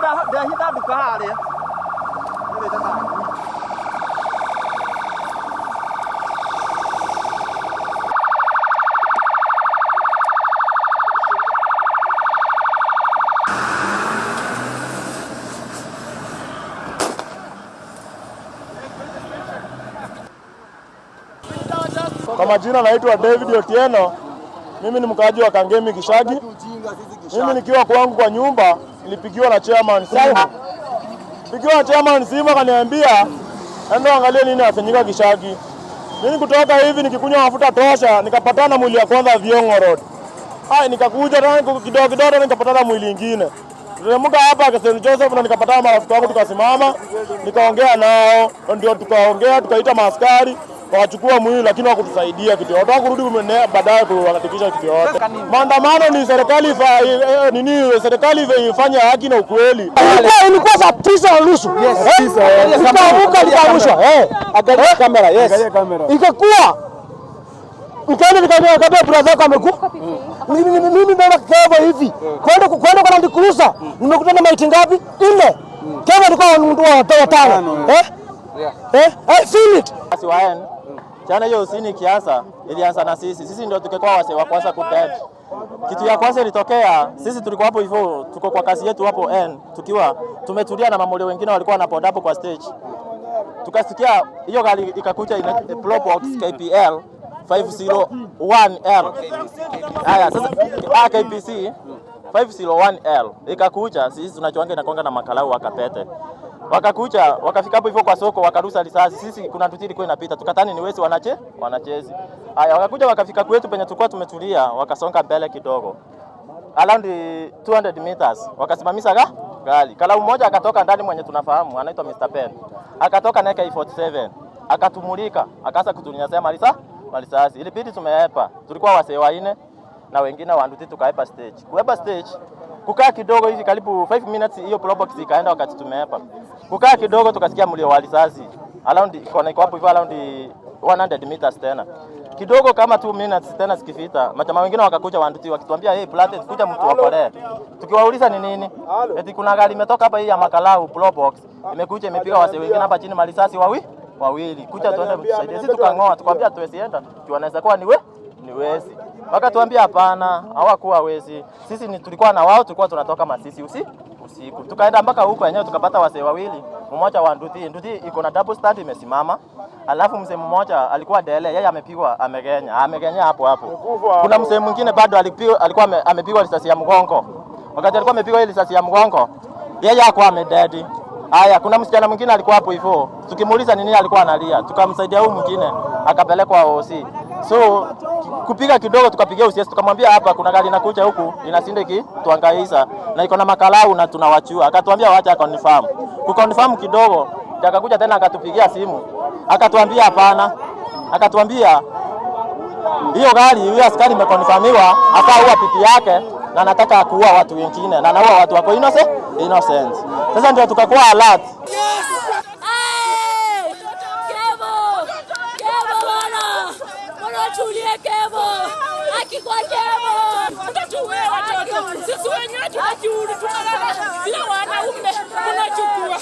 Ndehitha nduka harĩa. Kwa majina naitwa David Otieno. Mimi ni mkaaji wa Kangemi Gishagi. Mimi nikiwa kwangu kwa nyumba nilipigiwa na chairman simu. Pigiwa na chairman simu akaniambia enda angalie nini afanyika Gishagi. Mimi kutoka hivi nikikunywa mafuta tosha nikapatana mwili ya kwanza Viongo Road. Ai, nikakuja tena kidogo kidogo nikapatana mwili mwingine. Tuliamka hapa kwa St. Joseph na nikapatana marafiki wangu, tukasimama nikaongea nao, ndio tukaongea tukaita maaskari wakachukua mwili, lakini hawakutusaidia kitu. Wataka kurudi baadaye kuhakikisha kitu yote. Maandamano ni serikali nini, serikali ifanye haki na ukweli. Ilikuwa saa 9:30. Nikaamka nikaamshwa. Angalia kamera, yes. Ikakuwa nikaenda nikaambia brother yako amekufa. Mimi naona Kevo hivi. Kwenda kwenda kwa Land Cruiser nimekutana na maiti ngapi? 4. Kevo alikuwa mtu wa 5. I feel it. Jana hiyo usini kiasa ilianza na sisi. Sisi ndio tukikuwa wase wa kwanza kudead. Kitu ya kwanza ilitokea, sisi tulikuwa hapo hivyo, tuko kwa kazi yetu hapo N, tukiwa tumetulia na mamolio wengine walikuwa wanapoda hapo kwa stage. Tukasikia hiyo gari ikakuja ina Probox KPL 501L. Haya sasa KPC 501L ikakuja, sisi tunachoanga inakonga na makalau wakapete. Wakakuja wakafika hapo hivyo kwa soko wakarusa risasi. Sisi kuna nduthi ilikuwa inapita tukatani ni wezi wanachezi. Haya wakakuja wakafika kwetu penye tulikuwa tumetulia, wakasonga mbele kidogo around 200 meters wakasimamisha gari. Kalau mmoja akatoka ndani mwenye tunafahamu anaitwa Mr. Pen. Akatoka na AK47 akatumulika, akaanza kutunyanyasa marisasi. Ilibidi tumeepa. Tulikuwa wasee wanne na wengine wa nduthi tukaepa stage. Kuepa stage kukaa kidogo hivi karibu 5 minutes hiyo Probox ikaenda wakati tumeepa. Kukaa kidogo tukasikia mlio wa risasi. Around kona iko hapo hivyo around 100 meters tena. Kidogo kama 2 minutes tena zikifita, majamaa wengine wakakuja wanduti wakituambia hey, plate kuja mtu wakolee. Tukiwauliza ni nini? Eti kuna gari imetoka hapa hii ya Makalau Probox imekuja imepiga wase wengine hapa chini marisasi wawili. Kuja tuende mtusaidie. Sisi tukangoa tukamwambia tuwezi enda. Tu wanaweza kuwa ni wezi. Wakatuambia hapana, hawakuwa wezi. Sisi ni tulikuwa na wao, tulikuwa tunatoka Masisi usiku. Tukaenda mpaka huko yenyewe tukapata wasee wawili, mmoja wa nduthi, nduthi iko na double stand imesimama. Alafu mzee mmoja alikuwa dele, yeye amepigwa amegenya hapo hapo. Kuna mzee mwingine bado alikuwa amepigwa risasi ya mgongo. Wakati alikuwa amepigwa ile risasi ya mgongo, yeye hakuwa amededi. Haya, kuna msichana mwingine alikuwa hapo hivyo. Tukimuuliza nini alikuwa analia, tukamsaidia huyu mwingine akapelekwa OC. So kupiga kidogo tukapigia UCS tukamwambia hapa kuna gari inakuja huku inasinda ikituhangaisha na iko na makalau na tunawachua. Akatuambia waacha confirm. Kuconfirm kidogo akakuja tena akatupigia simu. Akatuambia hapana. Akatuambia hiyo gari hiyo askari imeconfirmiwa akaua pipi yake na anataka kuua watu wengine na anaua watu wako innocent. Sasa ndio tukakuwa alert. Sisi wenyewe tunalala bila wanaume, tunachukua.